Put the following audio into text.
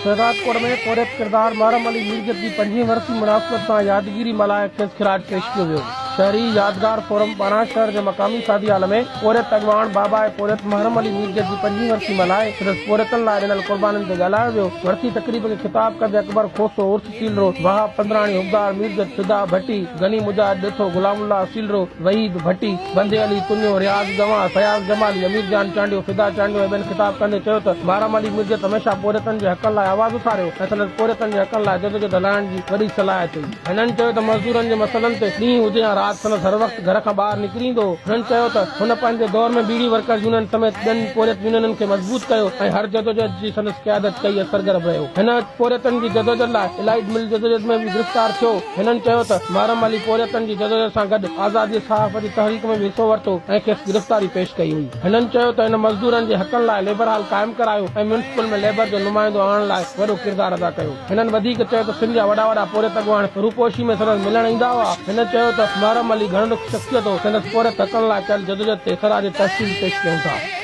شهدادڪوٽ ۾ پورهيت ڪردار محرم علي ميرجت جي پنجين ورسي مناسبت سان يادگيري ملهائي کيس خراج پيش ڪيو ويو. شهري يادگار فورم پاران شهر جي مقامي شادي هال ۾ پورهيت اڳواڻ باباء پورهيت محرم علي ميرجت جي پنجين ورسي ملهائي سندس پورهيتن لاء ڏنل قربانين تي ڳالهايو ويو. ورسي تقريب کي خطاب ڪندي اڪبر کوسو، عرس سيلرو، وهاب پندراڻي، حبدار ميرجت، فدا ڀٽي، غني مجاهد ڏيٿو، غلام الله سيلرو، وحيد ڀٽي، بندي علي تنيو، رياض ڳنوار، فياض جمالي، امير جان چانڊيو، فدا چانڊيو ۽ ٻين خطاب ڪندي چيو ته محرم علي ميرجت هميشه پورهيتن جي حقن لاء آواز اٿاريو ۽ سندس پورهيتن جي حقن لاء جدوجهد هلائڻ جي وڏي صلاحيت هئي. هنن چيو ته مزدورن جي مسئلن تي ڏينهن هجي يا رات سندس هر وقت گهر کان ٻاهر نڪري ايندو هو. هنن چيو ته هن پنهنجي دور ۾ ٻيڙي ورڪرز يونين سميت ٻين پورهيت يونينن کي مضبوط ڪيو ۽ هر جدوجهد جي سندس قيادت ڪئي ۽ سرگرم رهيو. هن پورهيتن جي جدوجهد لاء الائيڊ مل جدوجهد ۾ به گرفتار ٿيو. هنن چيو ته محرم علي پورهيتن جي جدوجهد سان گڏ آزادي صحافت جي تحريڪ ۾ به حصو ورتو ۽ کيس گرفتاري پيش ڪئي هئي. هنن چيو ته هن مزدورن جي حقن لاء ليبر هال قائم ڪرايو ۽ ميونسپل ۾ ليبر جو نمائندو آڻڻ لاء وڏو ڪردار ادا ڪيو. هنن وڌيڪ چيو ته سنڌ جا وڏا وڏا پورهيت اڳواڻ روپوشي ۾ سندس ملڻ ايندا هئا. هن چيو ته محرم علي گهڻ رخ شخصيت هو، سندس پورهيت حقن لاء ڪيل جدوجهد تي خراج تحسين پيش ڪيون ٿا.